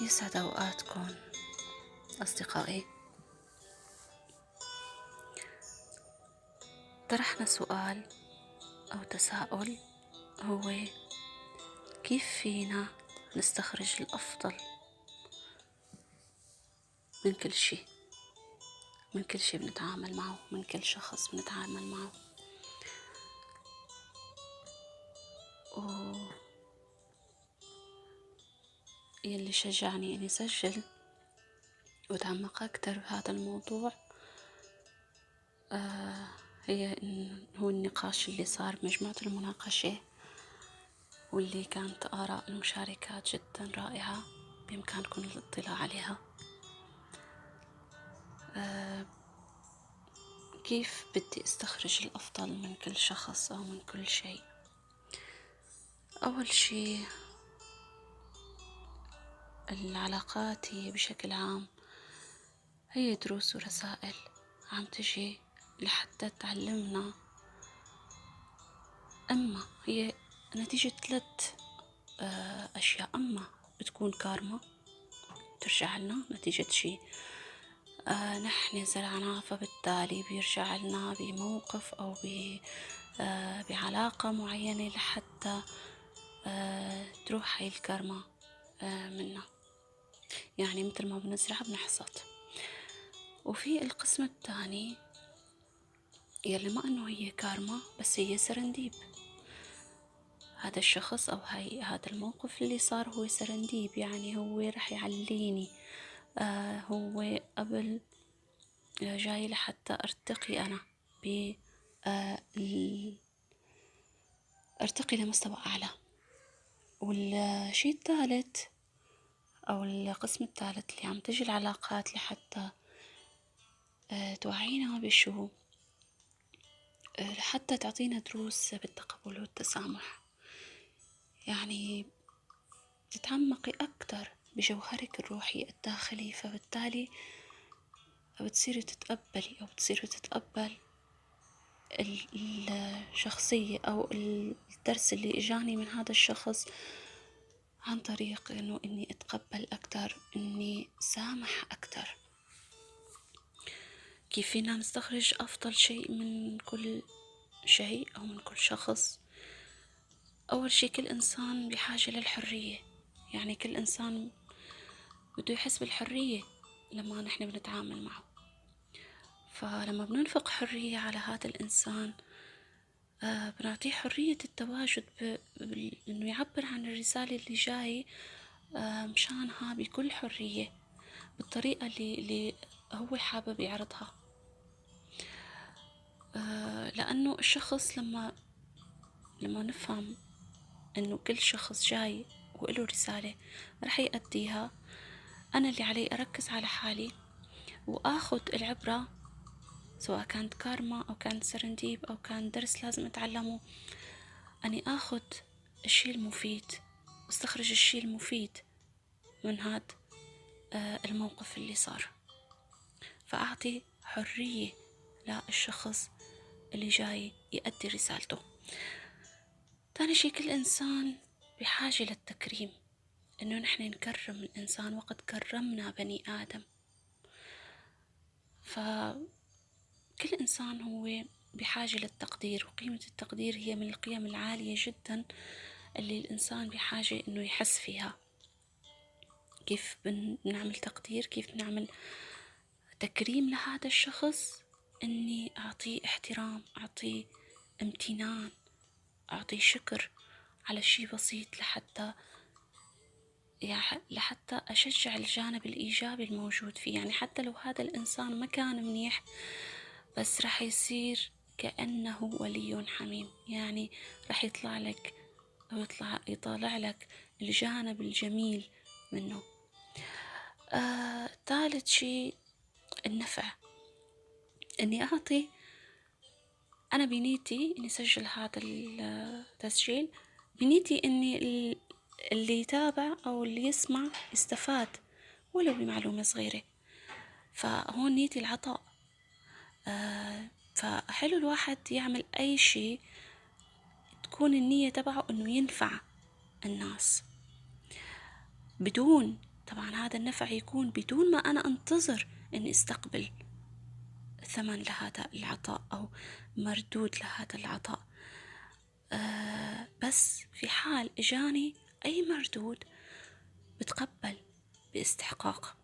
يسعد أوقاتكم أصدقائي. طرحنا سؤال أو تساؤل هو كيف فينا نستخرج الأفضل من كل شي، من كل شي بنتعامل معه، من كل شخص بنتعامل معه. و يلي شجعني إني سجل وأتعمق أكتر بهذا الموضوع هي هو النقاش اللي صار بمجموعة المناقشة، واللي كانت آراء المشاركات جدا رائعة، بإمكانكم الاطلاع عليها. كيف بدي استخرج الأفضل من كل شخص أو من كل شيء؟ أول شيء العلاقات هي بشكل عام هي دروس ورسائل عم تجي لحتى تعلمنا، أما هي نتيجة 3 أشياء. أما بتكون كارما ترجع لنا نتيجة شيء نحن زرعناه، فبالتالي بيرجع لنا بموقف أو بعلاقة معينة لحتى تروح هاي الكارما منا. يعني مثل ما بنزرع بنحصد. وفي القسم الثاني يلي ما إنه هي كارما بس هي سرنديب، هذا الشخص أو هذا الموقف اللي صار هو سرنديب، يعني هو رح يعليني، هو قبل جاي لحتى أرتقي أنا أرتقي لمستوى أعلى. والشيء الثالث أو القسم الثالث اللي عم تجي العلاقات لحتى توعينا بشو، لحتى تعطينا دروس بالتقبل والتسامح. يعني تتعمقي أكتر بجوهرك الروحي الداخلي، فبالتالي بتصيري تتقبلي أو بتصيري تتقبل الشخصية أو الدرس اللي إجاني من هذا الشخص، عن طريق إنه إني أتقبل أكتر، إني سامح أكتر. كيف فينا نستخرج أفضل شيء من كل شيء أو من كل شخص؟ أول شيء كل إنسان بحاجة للحرية، يعني كل إنسان بده يحس بالحرية لما نحن بنتعامل معه. فلما بننفق حرية على هذا الإنسان، بنعطيه حرية التواجد إنه يعبر عن الرسالة اللي جاي مشانها بكل حرية، بالطريقة اللي هو حابب يعرضها. لأنه الشخص لما نفهم إنه كل شخص جاي وإله رسالة رح يأديها، أنا اللي علي أركز على حالي وآخذ العبرة، سواء كانت كارما أو كانت سرنديب أو كان درس لازم أتعلمه، أني آخذ الشيء المفيد، استخرج الشيء المفيد من هاد الموقف اللي صار. فأعطي حرية للشخص اللي جاي يؤدي رسالته. تاني شيء كل إنسان بحاجة للتكريم، إنه نحن نكرم الإنسان، وقد كرمنا بني آدم. فكل إنسان هو بحاجة للتقدير، وقيمة التقدير هي من القيم العالية جدا اللي الإنسان بحاجة إنه يحس فيها. كيف بنعمل تقدير؟ كيف بنعمل تكريم لهذا الشخص؟ إني أعطيه احترام، أعطيه امتنان، أعطيه شكر على شيء بسيط لحتى أشجع الجانب الإيجابي الموجود فيه. يعني حتى لو هذا الإنسان ما كان منيح، بس رح يصير كأنه ولي حميم، يعني رح يطلع لك أو يطالع لك الجانب الجميل منه. ثالث شيء النفع، إني أعطي. أنا بنيتي إني أسجل هذا التسجيل، بنيتي إني اللي يتابع أو اللي يسمع يستفاد ولو بمعلومة صغيرة، فهون نيتي العطاء. فحلو الواحد يعمل أي شيء تكون النية تبعه إنه ينفع الناس بدون طبعا هذا النفع يكون بدون ما أنا أنتظر أني استقبل ثمن لهذا العطاء أو مردود لهذا العطاء. بس في حال إجاني أي مردود بتقبل باستحقاق،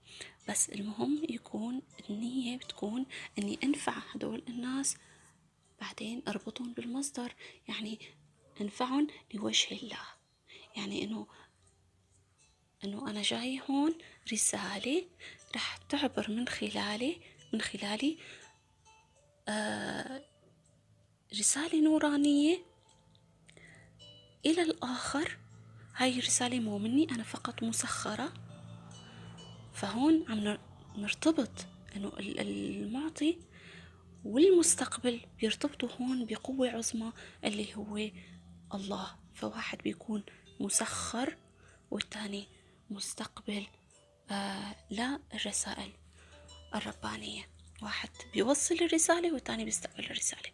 بس المهم يكون النية بتكون إني أنفع هدول الناس، بعدين أربطهم بالمصدر، يعني أنفعهم لوجه الله، يعني إنه أنا جاي هون رسالة رح تعبر من خلالي رسالة نورانية إلى الآخر. هاي الرسالة مو مني أنا، فقط مسخرة. فهون عم نرتبط إنه المعطي والمستقبل بيرتبطوا هون بقوة عظمى اللي هو الله. فواحد بيكون مسخر والثاني مستقبل للرسائل الربانية. واحد بيوصل الرسالة والثاني بيستقبل الرسالة.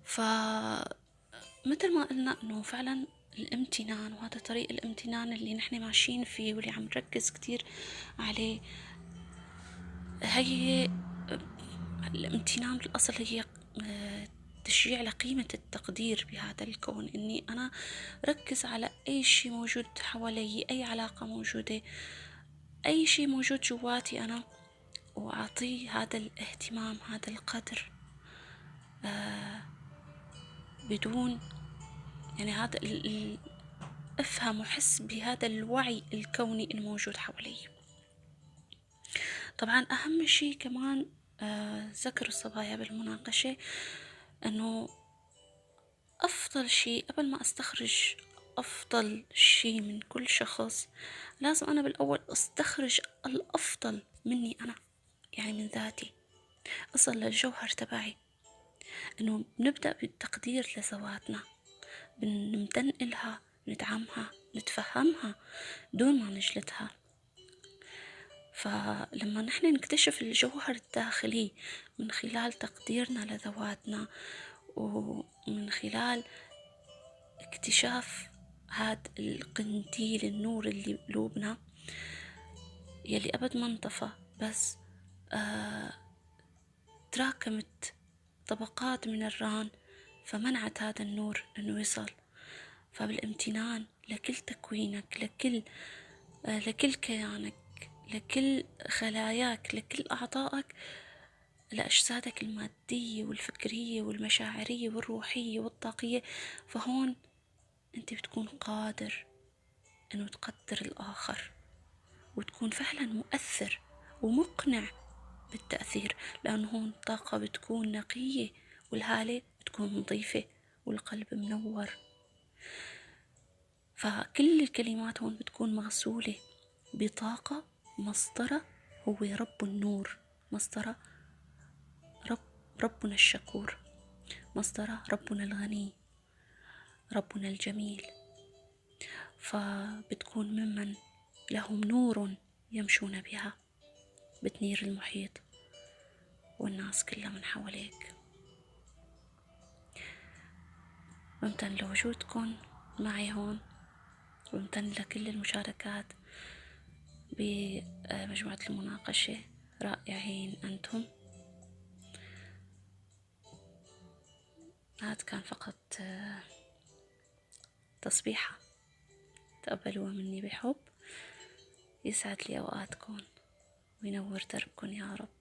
فمثل ما قلنا إنه فعلا الامتنان، وهذا طريق الامتنان اللي نحن ماشيين فيه واللي عم نركز كتير عليه، هي الامتنان بالأصل هي تشجيع لقيمة التقدير بهذا الكون، إني أنا ركز على أي شيء موجود حوالي، أي علاقة موجودة، أي شيء موجود جواتي أنا، وأعطيه هذا الاهتمام، هذا القدر، بدون يعني هذا أفهم وحس بهذا الوعي الكوني الموجود حوالي. طبعا أهم شيء كمان ذكروا الصبايا بالمناقشة أنه أفضل شيء قبل ما أستخرج أفضل شيء من كل شخص، لازم أنا بالأول أستخرج الأفضل مني أنا، يعني من ذاتي، أصل للجوهر تبعي. أنه بنبدأ بالتقدير لذواتنا، بنمتن إلها، ندعمها، نتفهمها دون ما نجلدها. فلما نحن نكتشف الجوهر الداخلي من خلال تقديرنا لذواتنا، ومن خلال اكتشاف هاد القنديل النور اللي بقلوبنا يلي أبد ما انطفى، بس تراكمت طبقات من الران فمنعت هذا النور إنه يصل. فبالامتنان لكل تكوينك، لكل كيانك، لكل خلاياك، لكل أعضائك، لأجسادك المادية والفكرية والمشاعرية والروحية والطاقية، فهون أنت بتكون قادر أنه تقدر الآخر وتكون فعلا مؤثر ومقنع بالتأثير، لأنه هون الطاقة بتكون نقية والهالة بتكون نظيفة والقلب منور. فكل الكلمات هون بتكون مغسولة بطاقة مصدرها هو رب النور، مصدرها ربنا الشكور، مصدرها ربنا الغني، ربنا الجميل. فبتكون ممن لهم نور يمشون بها، بتنير المحيط والناس كلها من حواليك. بمتن لوجودكم معي هون، وممتن لكل المشاركات بمجموعة المناقشة، رائعين أنتم. هذا كان فقط تصبيحة تقبلوها مني بحب. يسعد لي أوقاتكم وينور دربكم يا رب.